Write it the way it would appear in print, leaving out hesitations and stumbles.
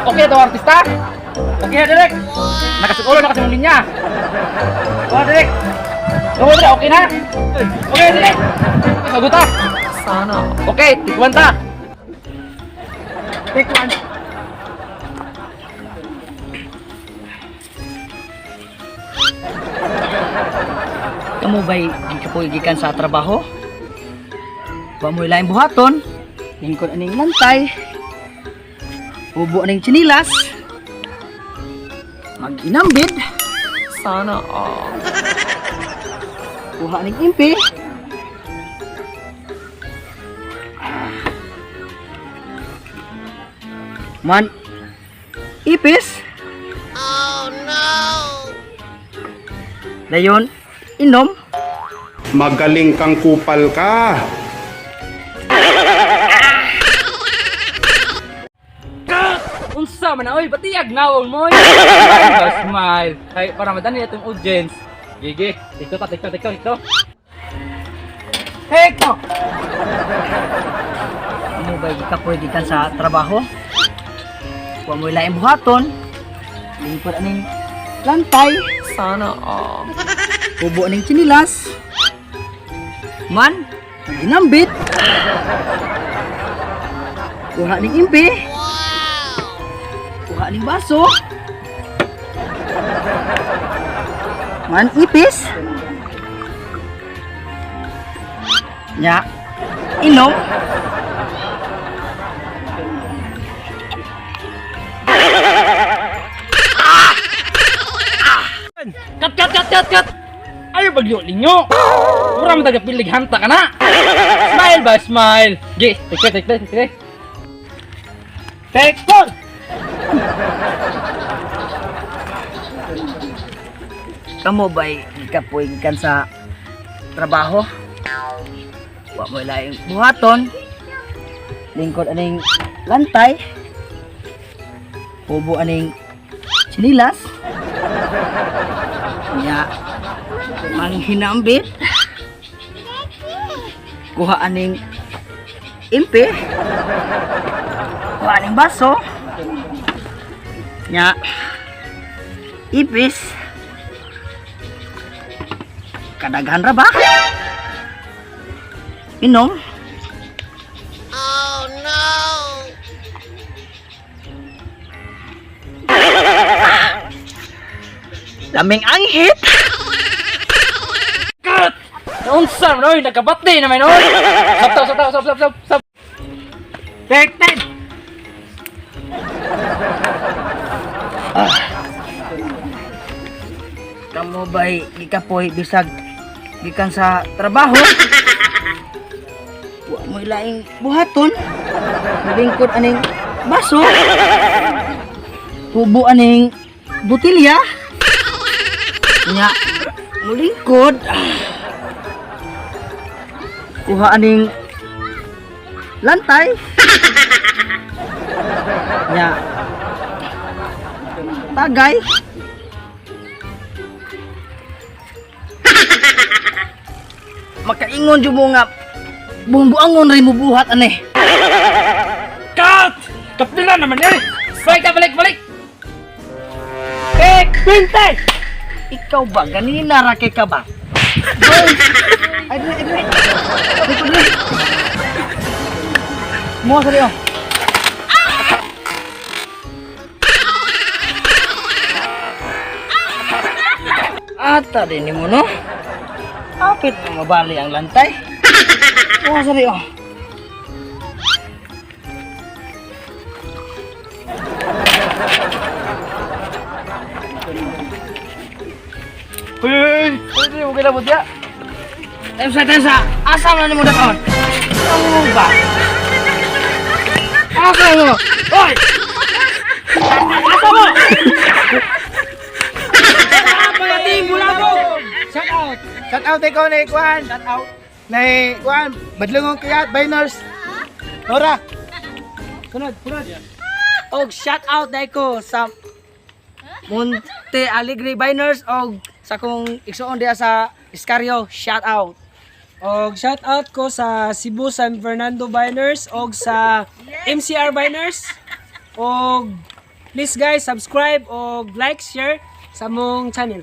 Okay to artista? Okay na direk. Nakasigulo na kasi mong linya. Oh, direk. Oh, direk, okay na? Okay, direk. Sagot ta. Sana. Okay, tikwan ta. Take one. Kamo ba'y gikapoy gikan sa trabaho? Wa mo'y laing buhaton, lingkod aning lantay, ubo aning tsinilas, mag-inambid, Sana all. kuha aning impi, man ipis, oh no, dayon inom. Magaling kang kupal ka. Unsa man na oy, batiyag nawong mo. Oy. Smile, smile. Kay para madani atong audience. Gigi, tikto ta, tikto, tikto, tikto. Hekto! Ano ba gikapoy gikan sa trabaho? Wa mo'y laing buhaton, lingkod aning lantay, Sana all. kubo aning tsinilas, man, ginambit, kuha aning impi, kuha aning baso, man ipis, nya, inom. Cut, cut, cut, cut, cut. Ayo bagyo linyo. Mura man taga pilig hanta ka na. Smile ba, smile. Gi, tikto, tikto, tikto. Take four! Kamo ba'y gikapoy gikan sa trabaho? Wa mo'y laing buhaton. Lingkod aning lantay. Ubo aning tsinilas. Nya manghinambit. Kuha aning impi. Kuha aning baso. Nya ipis. Kadaghan ra ba? Inom. Oh no. Laming anghit. Cut! Unsa man oy, nagkabatdi naman oy. Stop, stop, stop, stop, stop, stop. Take 10. Ah. Kamo ba'y gikapoy bisag gikan sa trabaho? Wa mo'y laing buhaton. Lingkod aning baso. Tubo aning botilya. Nya mulingkod. Kuha aning lantay. Nya. Tagay. Makaingon jud mo nga buang-buangon rin mo buhat ane. Cut! Kapila naman eh. Balik ta, balik, balik. Take 20! Ikaw ba ganina ra kay ka ba? Ay, ay, ay, ay. Ay, Mo sa diyo. Ata din ni mo no. Apit na mabali ang lantay. Mo sa diyo. Uy, uy, uy, uy, uy, labot ya. Tensa, tensa. Asa man nimo dakon? Ano ba? Asa mo? Hoy! Asa mo? Shout out. Shout out ikaw na Kwan. Shout out. Na Kwan, badlungong kiyat Biners. Ora. Sunod, sunod. Og shout out dai ko sa Monte Alegre Biners og sa kong igsuon diha sa Iscario, shout out. Og shout out ko sa Cebu San Fernando Biners og sa MCR Biners. Og please guys, subscribe og like, share sa among channel.